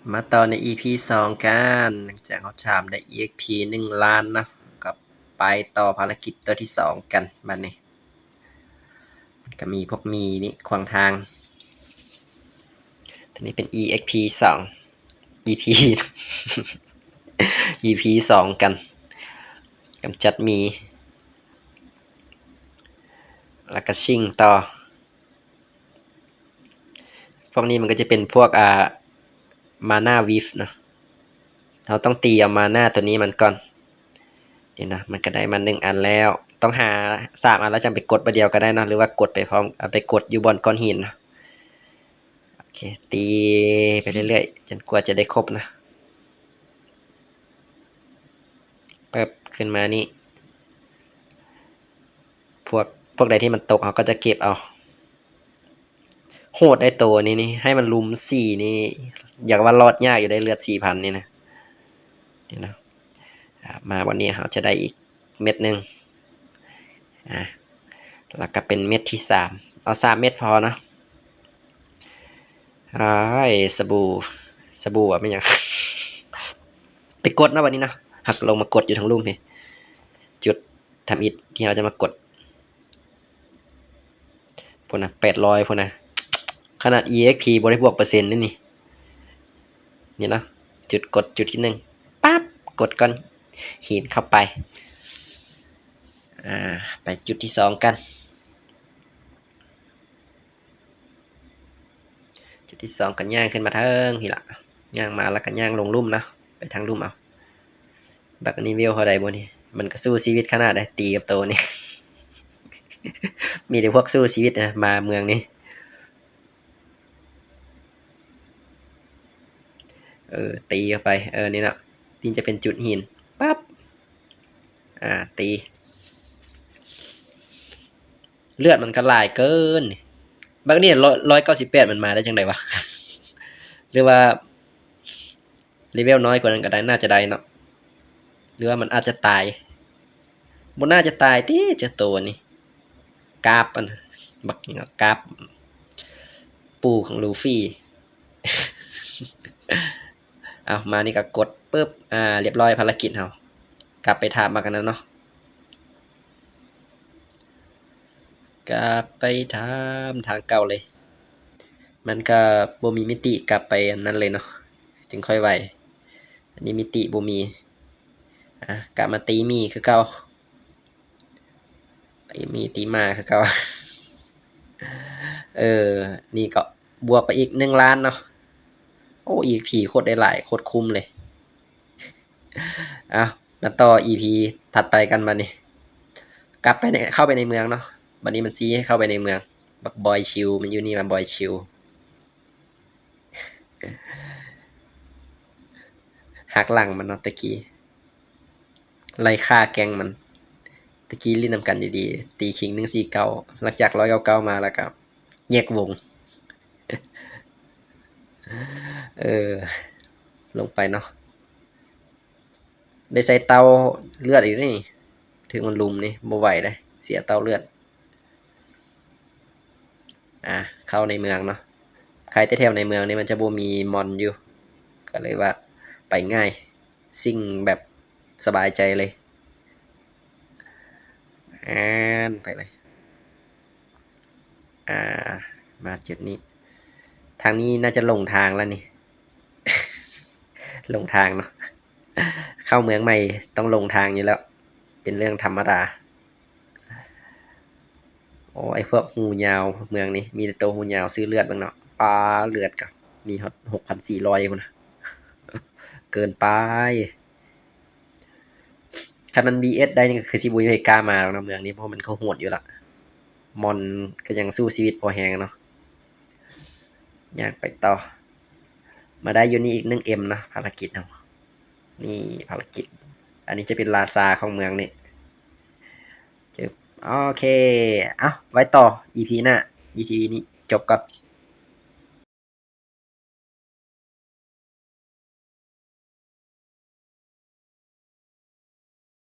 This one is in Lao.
ມາຕໍ່ໃນອີພີສອງກັນ ຫຼັງຈາກເຮົາທາມໄດ້ອີເອັກພີໜຶ່ງລ້ານເນາະ ກໍໄປຕໍ່ພາລະກິດຕົວທີສອງກັນບາດນີ້. ມັນກໍມີພວກໝີນີ້ຂວາງທາງ. ຕົວນີ້ເປັນອີເອັກພີສອງ ອີພີ ອີພີສອງກັນ ກຳຈັດໝີ ແລ້ວກໍຊິງຕໍ່. ພວກນີ້ມັນກໍຈະເປັນພວກ ອ່າ ມານາວິຟເນາະ. ເຮົາຕ້ອງຕີເອົາມານາຕົວນີ້ມັນກ່ອນ. ນີ້ນະ ມັນກໍໄດ້ມາໜຶ່ງອັນແລ້ວ. ຕ້ອງຫາສາມອັນແລ້ວຈັ່ງໄປກົດບາດດຽວກໍໄດ້ເນາະ ຫຼືວ່າກົດໄປພ້ອມ ເອົາໄປກົດຢູ່ບ່ອນກ້ອນຫີນເນາະ. ໂອເຄ ຕີໄປເລື້ອຍໆ ຈົນກວ່າຈະໄດ້ຄົບນະ. ປຶບ ຂຶ້ນມານີ້ ພວກ ພວກໃດທີ່ມັນຕົກ ເຮົາກໍຈະເກັບເອົາ. ໂຫດໄດ໋ໂຕນີ້ນີ້ ໃຫ້ມັນລຸມສີ່ນີ້ ຢາກວ່າລອດຍາກຢູ່ໄດ໋ ເລືອດສີ່ພັນນີ້ນະ. ນີ້ເນາະ ອ່າ ມາວັນນີ້ເຮົາຈະໄດ້ອີກເມັດໜຶ່ງ ອ່າ ແລ້ວກໍເປັນເມັດທີສາມ ເອົາສາມເມັດພໍເນາະ. ອ້າຍ ສະບູ ສະບູວ່າແມ່ນຫຍັງ ໄປກົດເນາະບັດນີ້ເນາະ. ຮັກລົງມາກົດຢູ່ທາງລຸ່ມພີ້ ຈຸດທຳອິດທີ່ເຮົາຈະມາກົດ. ພຸ້ນນະ ແປດຮ້ອຍພຸ້ນນະ ຂະໜາດອີເອັກພີບໍ່ໄດ້ບວກເປີເຊັນເດ້ນີ້. ນີ້ເນາະ ຈຸດກົດຈຸດທີໜຶ່ງ ປັບ ກົດກ້ອນຫີນເຂົ້າໄປ. ອ່າ ໄປຈຸດທີສອງກັນ. ຈຸດທີສອງກໍຍ່າງຂຶ້ນມາເທິງພີ້ລະ ຍ່າງມາແລ້ວກໍຍ່າງລົງລຸ່ມເນາະ ໄປທາງລຸ່ມເອົາ. ບັກນີ້ເວວເທົ່າໃດບໍ່ນີ້? ມັນກໍສູ້ຊີວິດຂະໜາດໃດ໋ ຕີກັບໂຕນີ້ ມີແຕ່ພວກສູ້ຊີວິດນະ ມາເມືອງນີ້. ເອີ ຕີເຂົ້າໄປ ເອີ ນີ້ເນາະ ທີ່ຈະເປັນຈຸດຫີນ ປັບ ອ່າ ຕີ. ເລືອດມັນກໍຫຼາຍເກີນ. ບັກນີ້ ຮ້ອຍ ຮ້ອຍເກົ້າສິບແປດ ມັນມາໄດ້ຈັ່ງໃດວະ? ຫຼືວ່າເລເວວນ້ອຍກວ່ານັ້ນກໍໄດ້ ໜ້າຈະໄດ້ເນາະ. ຫຼືວ່າມັນອາດຈະຕາຍ? ບໍ່ໜ້າຈະຕາຍຕິ ເຈົ້າໂຕນີ້. ກາບ ອັນ ບັກຫຍັງ ກາບ ປູຂອງລູຟີ. ເອົາ ມານີ້ກໍກົດປຶບ ອ່າ ລຽບຮ້ອຍ ພາລະກິດເຮົາ ກັບໄປຖາມມາກັນນະເນາະ. ກັບໄປຖາມທາງເກົ່າເລີຍ. ມັນກໍບໍ່ມີມິຕິກັບໄປອັນນັ້ນເລີຍເນາະ ຈຶ່ງຄ່ອຍໄວ. ອັນນີ້ມິຕິບໍ່ມີ. ອ່າ ກັບມາຕີໝີຄືເກົ່າ. ໄປມີຕີໝາຄືເກົ່າ. ເອີ ນີ້ກໍບວກໄປອີກໜຶ່ງລ້ານເນາະ. ໂອ້ ອີພີໂຄດໄດ້ຫຼາຍ ໂຄດຄຸ້ມເລີຍ. ເອົາ ມາຕໍ່ອີພີຖັດໄປກັນບັດນີ້. ກັບໄປໃນ ເຂົ້າໄປໃນເມືອງເນາະ. ບັດນີ້ມັນຊີ້ໃຫ້ເຂົ້າໄປໃນເມືອງ. ບັກບອຍຊິວ ມັນຢູ່ນີ້ ບັກບອຍຊິວ. ຫັກຫຼັງມັນເນາະ ຕະກີ້ ໄລ່ຂ້າແກ້ງມັນ. ຕະກີ້ຫຼິ້ນນຳກັນດີໆ ຕີຄິງໜຶ່ງສີ່ເກົ້າ ຫຼັງຈາກຮ້ອຍເກົ້າເກົ້າມາແລ້ວກໍແຍກວົງ. ເອີ ລົງໄປເນາະ. ໄດ້ໃສ່ເຕົ້າເລືອດອີກເດ້ນີ້ ຖືກມັນລຸມນີ້ ບໍ່ໄຫວເດ້ ເສຍເຕົ້າເລືອດ. ອ່າ ເຂົ້າໃນເມືອງເນາະ. ໃຄແຕ່ແຖວໃນເມືອງນີ້ມັນຈະບໍ່ມີມອນຢູ່ ກໍເລີຍວ່າໄປງ່າຍ ຊິງແບບສະບາຍໃຈເລີຍ. ອ່ານ ໄປເລີຍ. ອ່າ ມາຈຸດນີ້ ທາງນີ້ໜ້າຈະຫຼົງທາງແລ້ວນີ້ ຫຼົງທາງເນາະ. ເຂົ້າເມືອງໃໝ່ຕ້ອງຫຼົງທາງຢູ່ແລ້ວ ເປັນເລື່ອງທຳມະດາ. ໂອ້ ໄອ້ພວກຫູຍາວເມືອງນີ້ ມີແຕ່ໂຕຫູຍາວ ຊື້ເລືອດເບິ່ງເນາະ. ປາ ເລືອດກໍມີຮອດຫົກພັນສີ່ຮ້ອຍພຸ້ນນະ ເກີນໄປ. ຄັນມັນບີເອັສໄດ້ນີ້ກໍຄືຊິບໍ່ມີໃຜກ້າມາດອກເນາະ ເມືອງນີ້ ເພາະມັນກໍໂຫດຢູ່ລະ ມອນກໍຍັງສູ້ຊີວິດພໍແຮງເນາະ. ຍ່າງໄປຕໍ່ ມາໄດ້ຢູ່ນີ້ອີກໜຶ່ງເອັມເນາະ ພາລະກິດເຮົາ. ນີ້ພາລະກິດ ອັນນີ້ຈະເປັນລາຊາຂອງເມືອງນີ້. ຈຶບ ໂອເຄ ເອົ້າ ໄວ້ຕໍ່ອີພີໜ້າ ອີພີນີ້ຈົບກ່ອນ.